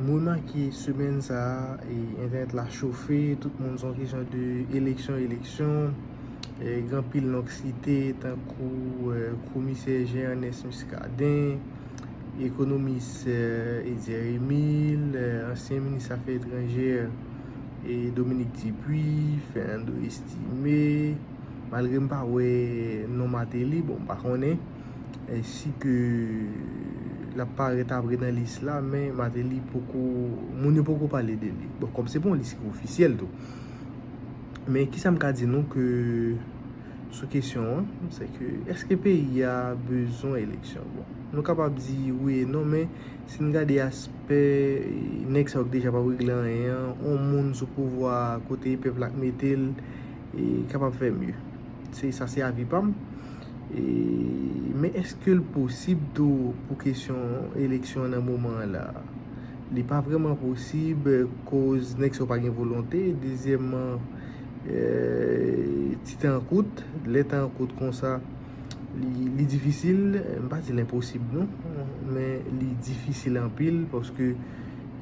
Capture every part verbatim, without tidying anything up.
M remake semèn sa a, e, entènèt la chofe, tout moun se yon kesyon de eleksyon, eleksyon. E, gen anpil non k site, tankou, e, komisè Jean Ernest Muscadin, ekonomis, e, Edier Emile, e, ansyen minis afè etranjè, e, Dominique Dupuy, Fernando Estimé, malgre m pa wè non Martelly, bon, m pa konnen, e, si ke l ap parèt apre nan lis la, men Martelly poko, moun yo poko pale de li. Bon, kòm se pa yon lis ki ofisyèl tou. Men kisa m ka di nou ke sou kesyon an, se ke èske peyi a bezwen eleksyon? Bon, nou kapab di wi e non, men si n gade aspè, e, nèg sa yo k deja p ap regle anyen an, yon moun sou pouvwa a kote pèp la k mete l, e, kapab fè mye. Se, sa se avi pa m. E, men èske l posib tou pou kesyon eleksyon an nan moman an la? Li pa vrèman posib, koz nèg sa yo pa gen volonte. Dezyèmman, e, ti tan an kout. Lè tan an kout konsa, li, li difisil. M pa di l enposib non, men li difisil anpil paske,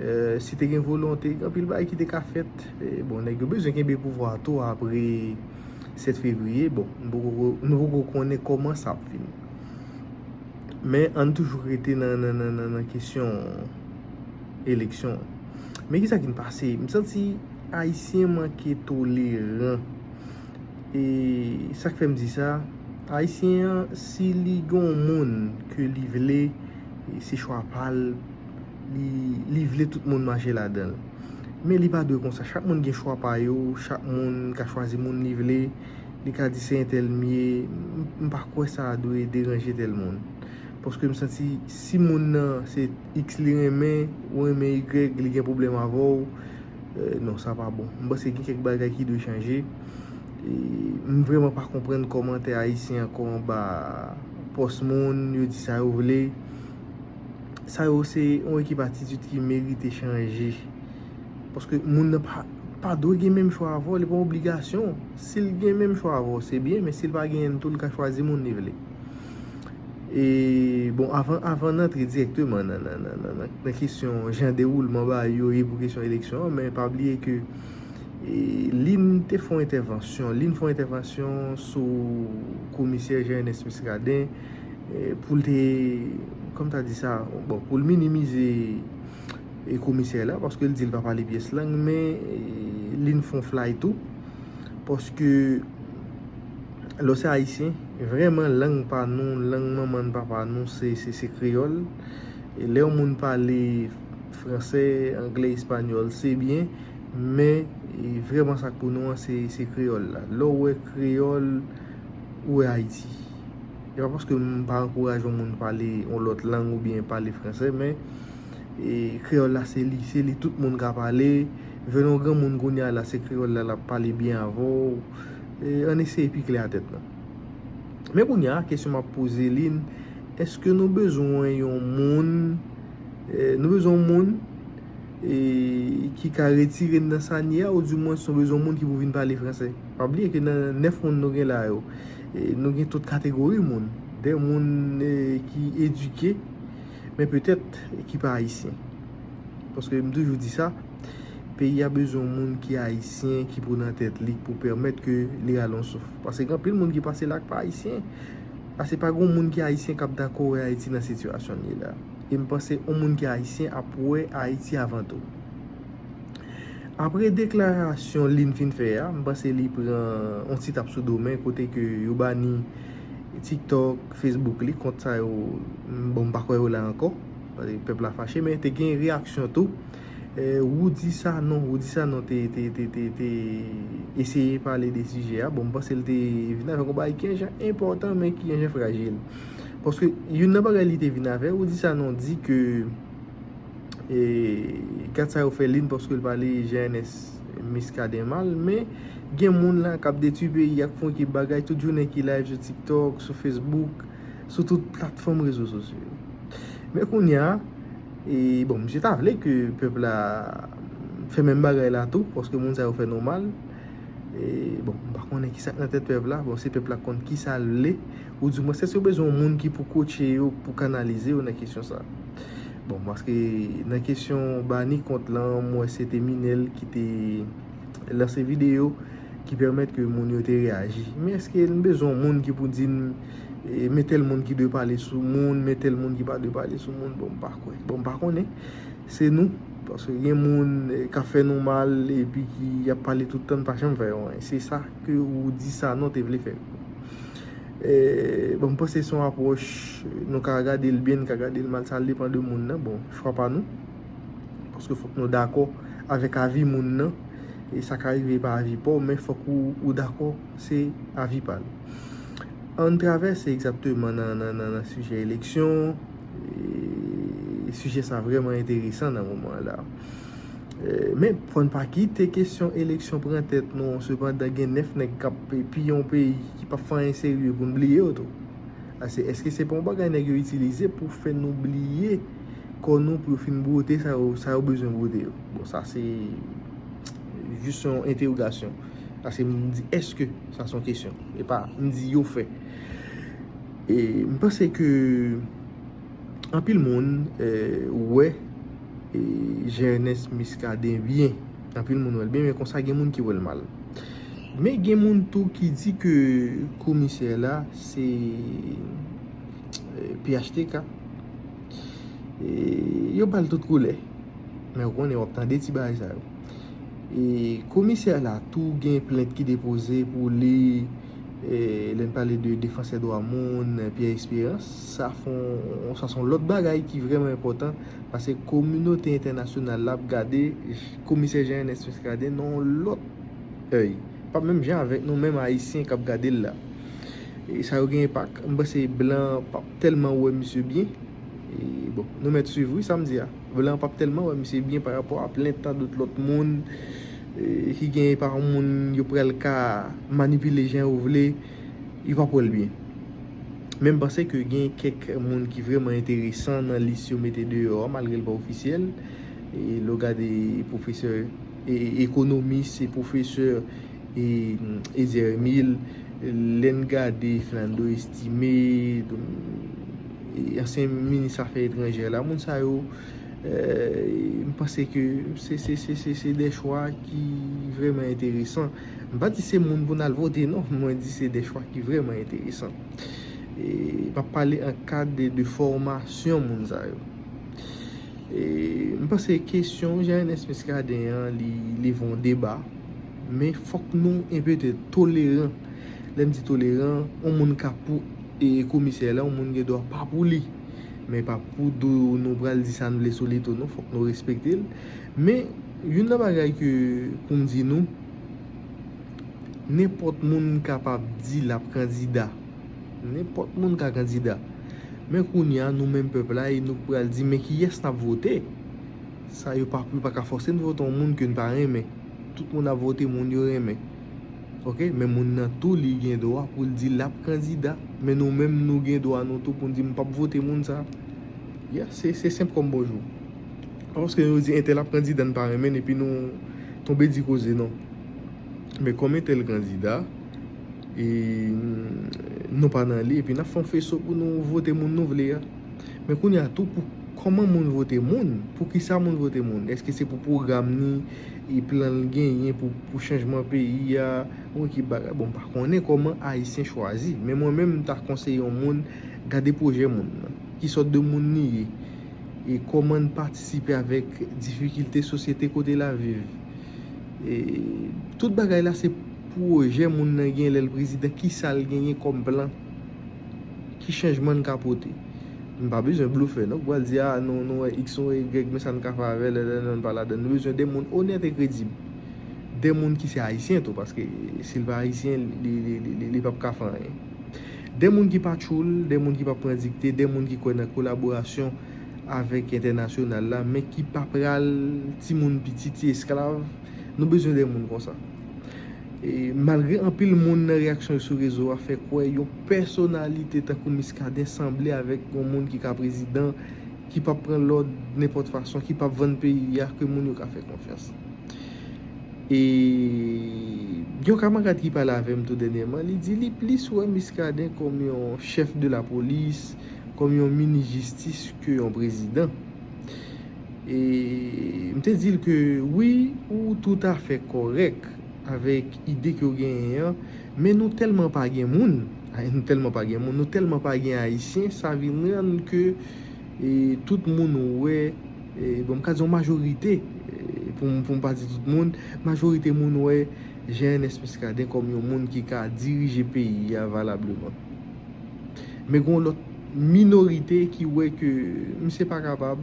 e, si te gen volonte, gen anpil bagay ki te ka fèt. E, bon, nèg yo bezwen kenbe pouvwa a tou apre sèt fevriye. Bon, nou poko, nou poko konnen kòman sa ap fini. Men ann toujou rete nan, nan, nan, nan, nan kesyon eleksyon. Men kisa ki n pase? M santi Ayisyen manke toleran. E sa k fè m di sa, Ayisyen an, si li gen yon moun ke li vle, e se chwa pa l, li, li vle tout moun mache ladan l. Men li pa dwe konsa. Chak moun gen chwa pa yo, chak moun ka chwazi moun li vle, li ka di se entèl m ye. M, m pa kwè sa dwe deranje tèl moun. Paske m santi si moun nan se X li renmen, ou renmen Y, li gen pwoblèm avè w, e, non, sa pa bon. M panse gen kèk bagay ki dwe chanje. E, m vrèman pa konprann kòmantè ayisyen ankò anba pòs moun, yo di sa yo vle. Sa yo se yon ekip atitid ki merite chanje. Paske moun nan pa, pa dwe gen menm chwa avè w, li pa yon obligasyon. Si l gen menm chwa avè w, se byen, men si l pa genyen l tou, l ka chwazi moun li vle. E, bon, avan, avan n antre dirèkteman nan, nan, nan, nan, nan, nan kesyon jan dewoulman bagay yo ye pou kesyon eleksyon an, men pa bliye ke, e, Lynn te fè yon entèvansyon, Lynn fè yon entèvansyon sou komisè Jean Ernest Muscadin, e, pou l te, kòm ta di sa, bon, pou l minimize, e, komisè la, paske l di l pa pale pyès lang, men, e, Lynn fè yon flay tou, paske lè w se ayisyen, vrèman lang pa nou, lang manman n papa nou, se, se, se kreyòl. E lè yon moun pale fransè, anglè, espanyòl, se byen, men, e, vrèman sa k pou nou an, se, se kreyòl la. Lè w wè kreyòl, ou wè Ayiti. E pa paske m pa ankouraje yon moun pale yon lòt lang oubyen pale fransè, men, e, kreyòl la se li, se li tout moun ka pale. Vin yon granmoun kounye a la, se kreyòl la l ap pale byen avè w. E, ann eseye pi klè a tèt nou. Men kounye a, kesyon m ap poze Lynn, èske nou bezwen yon moun, e, nou bezwen yon moun, e, ki ka retire n nan sa n ye a, oudimwens nou bezwen yon moun ki pou vin pale fransè? Pa bliye ke nan nèf moun nou gen la yo, e, nou gen tout kategori moun. De moun, e, ki edike, men petèt ki pa ayisyen. Paske m toujou di sa, peyi a bezwen yon moun ki ayisyen, ki pou nan tèt li, pou pèmèt ke li rale yon souf. Paske gen anpil moun ki pase la k pa ayisyen. Paske pa gen yon moun ki ayisyen k ap dakò wè Ayiti nan sitiyasyon l ye la. E m panse yon moun ki ayisyen ap wè Ayiti avan tou. Apre deklarasyon Lynn fin fè a, m panse li pran yon ti tap sou do men kote ke yo bani TikTok, Facebook li, kont sa yo, bon, m pa kwè yo la ankò, paske pèp la fache, men te gen reyaksyon tou. E, Roudy Sanon, Roudy Sanon te, te, te, te, te eseye pale de sijè a. Bon, m panse l te vin avèk yon bagay ki yon jan enpòtan, men ki yon jan frajil. Paske youn nan bagay li te vin avè, Roudy Sanon di ke, e, gad sa yo fè Lynn paske l pale Jean Ernest Muscadin mal, men gen moun la k ap detwi peyi a, k fè yon ekip bagay tout jounen, ki live sou TikTok, sou Facebook, sou tout platfòm rezo sosyo yo. Men kounye a, e, bon, misye ta vle ke pèp la fè menm bagay la tou, paske moun sa yo fè nou mal. E, bon, m pa konnen kisa k nan tèt pèp la. Bon, se pèp la k konn kisa l vle. Oudimwens, èske yo bezwen yon moun ki pou kotche yo, pou kanalize yo nan kesyon sa? Bon, paske nan kesyon bani kont lan, m wè se te Minel ki te lanse videyo ki pèmèt ke moun yo te reyaji. Men èske n bezwen yon moun ki pou di n, e, men tèl moun ki dwe pale sou moun, men tèl moun ki pa dwe pale sou moun? Bon, m pa kwè. Bon, m pa konnen. Se nou. Paske gen moun, e, k ap fè nou mal epi ki ap pale tout tan, n pa janm fè yo anyen. Se sa ke ou di sa non te vle fè. E, bon, m panse se yon apwòch, nou ka gade l byen, nou ka gade l mal, sa depann de moun nan. Bon, chwa pa nou. Paske fòk nou dakò avèk avi moun nan. E sa ka rive pa avi pa w, men fòk ou, ou dakò se avi pa l. Ann travèse egzakteman nan, nan, nan, nan sijè eleksyon. E, sijè sa vrèman enteresan nan moman la. E, men fò n pa kite kesyon eleksyon pran tèt nou. Sepandan, gen nèf nèg k ap piye yon peyi ki p ap fè anyen serye pou n bliye yo tou. Ase, èske se pa yon bagay nèg yo itilize pou fè nou bliye kò nou pou yo fin bwote sa yo, sa yo bezwen bwote yo? Bon, sa se jis yon entewogasyon. Ase, m di èske, sa se yon kesyon. E pa m di yo fè. E m panse ke anpil moun, e, wè, e, Jean Ernest Muscadin byen. Anpil moun wè l byen, men konsa gen moun ki wè l mal. Men gen moun tou ki di ke komisè la se, e, P H T K. E, yo ba l tout koulè. Men ou konnen, w ap tande ti bagay sa yo. E komisè la tou gen plent ki depoze pou li, e, lè n pale de defansè dwa moun, Pierre Espérance, sa fon, sa se yon lòt bagay ki vrèman enpòtan, paske kominote entènasyonal la ap gade komisè Jean Ernest Muscadin nan yon lòt èy. Pa menm jan avèk nou menm Ayisyen k ap gade l la. E sa yo gen enpak. M panse blan p ap tèlman wè misye byen. E, bon, nou mèt swiv, wi, sa m di a. Blan p ap tèlman wè misye byen pa rapò a plent tandout lòt moun, e, ki gen pa moun yo pral ka manipile jan yo vle, yo p ap wè l byen. Men m panse ke gen kèk moun ki vrèman enteresan nan lis yo mete deyò a, malgre l pa ofisyèl. E lè w gade pwofesè, e, ekonomis, e pwofesè, e, Ezer Emile, lè n gade Fernando Estimé, e ansyen minis afè etranjè la, moun sa yo, e, m panse ke se, se, se, se, se de chwa ki vrèman enteresan. M pa di se moun pou n al vote, non. Mwen di se de chwa ki vrèman enteresan. E, m ap pale an kad de, de fòmasyon moun sa yo. E, m panse kesyon Jean Ernest Muscadin an, li leve yon deba. Men fòk nou enpe toleran. Lè m di toleran, yon moun ka pou, e, komisè la, yon moun gen dwa pa pou li. Men pa pou do nou pral di sa n vle sou li tou, non. Fòk nou respekte l. Men, youn nan bagay ke pou m di nou, nenpòt moun kapab di l ap kandida. Nenpòt moun ka kandida. Men kounye a, nou menm pèp la, e nou pral di, men kiyès n ap vote? Sa yo pa, yo pa ka fòse n vote yon moun ke n pa renmen. Tout moun ap vote moun yo renmen. Oke? Men moun nan tou, li gen dwa pou l di l ap kandida. Men nou menm, nou gen dwa nou tou pou n di, "M p ap vote moun sa." Ya, se, se senp kòm bonjou. Pa paske nou di entèl ap kandida, n pa renmen l, epi nou tonbe di koze, non. Men kòm entèl kandida, e, nou pa nan li, epi n ap fè yon feso pou nou vote moun nou vle a. Men kounye a tou, pou kòman moun vote moun, pou kisa moun vote moun? Èske se pou pwogram ni, e plan l genyen, pou, pou chanjman peyi a, ou ki bagay? Bon, m pa konnen kòman Ayisyen chwazi, men mwen menm, m ta konseye yon moun gade pwojè moun nan. Ki sòt de moun li ye? E kòman n patisipe avèk difikilte sosyete kote l ap viv? E tout bagay la se pwojè moun nan gen lè l prezidan, kisa l genyen kòm plan, ki chanjman n ka pote. M pa bezwen blofè, non, pou al di, "A, nou, nou wè X, nou wè Y, men sa n ka fè avè l, lè, lè, non, n pa ladan." Nou bezwen de moun onèt e kredib. De moun ki se Ayisyen tou, paske si l pa Ayisyen, li, li, li, li, li p ap ka fè anyen. De moun ki pa tchoul, de moun ki p ap pran dikte, de moun ki kwè nan kolaborasyon avèk entènasyonal la, men ki pa pral timoun piti, ti esklav. Nou bezwen de moun konsa. E malgre anpil moun nan reyaksyon yo sou rezo a fè kwè yon pèsonalite tankou Muscadin sanble avèk yon moun ki ka prezidan, ki p ap pran lòd nenpòt fason, ki p ap vann peyi a, ke moun yo ka fè konfyans. E yon kamarad ki pale avè m tou dènyèman, li di li plis wè Muscadin kòm yon chèf de lapolis, kòm yon minis jistis ke yon prezidan. E m te di l ke wi, ou toutafè kòrèk avèk ide ke w genyen an, men nou tèlman pa gen moun, ay, nou tèlman pa gen moun, nou tèlman pa gen Ayisyen, sa vin rann ke e, tout moun wè, e, bon, m ka di yon majorite, e, pou m, pou m pa di tout moun, majorite moun wè Jean Ernest Muscadin kòm yon moun ki ka dirije peyi a valableman. Men gen yon lòt minorite ki wè ke misye pa kapab,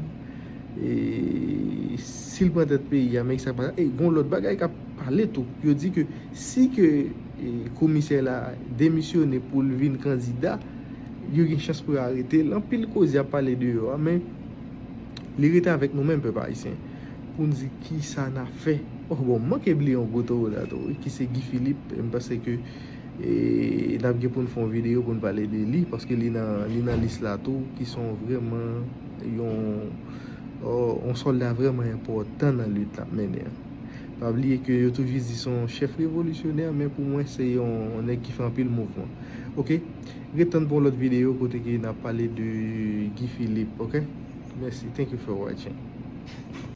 e, si l pran tèt peyi a, men sa pa, e, gen yon lòt bagay k ap pale tou. Yo di ke si ke, e, komisè la demisyone pou l vin kandida, yo gen chans pou yo arete l. Anpil koze ap pale deyò a, men li rete avèk nou menm, pèp ayisyen, pou n di kisa n ap fè. Oh, bon, m manke bliye yon gwo towo la tou, wi, ki se Guy Philippe. M panse ke, e, n ap gen pou n fè yon videyo pou n pale de li, paske li nan, li nan lis la tou, ki se yon vrèman yon, oh, yon sòlda vrèman enpòtan nan lit l ap mennen an. Pa bliye ke yo toujou di se yon chèf revolisyonè, men pou mwen, se yon, yon nèg ki fè anpil mouvman. Oke? Ret tann pou yon lòt videyo kote ke n ap pale de Guy Philippe, oke? Mèsi. Thank you for watching.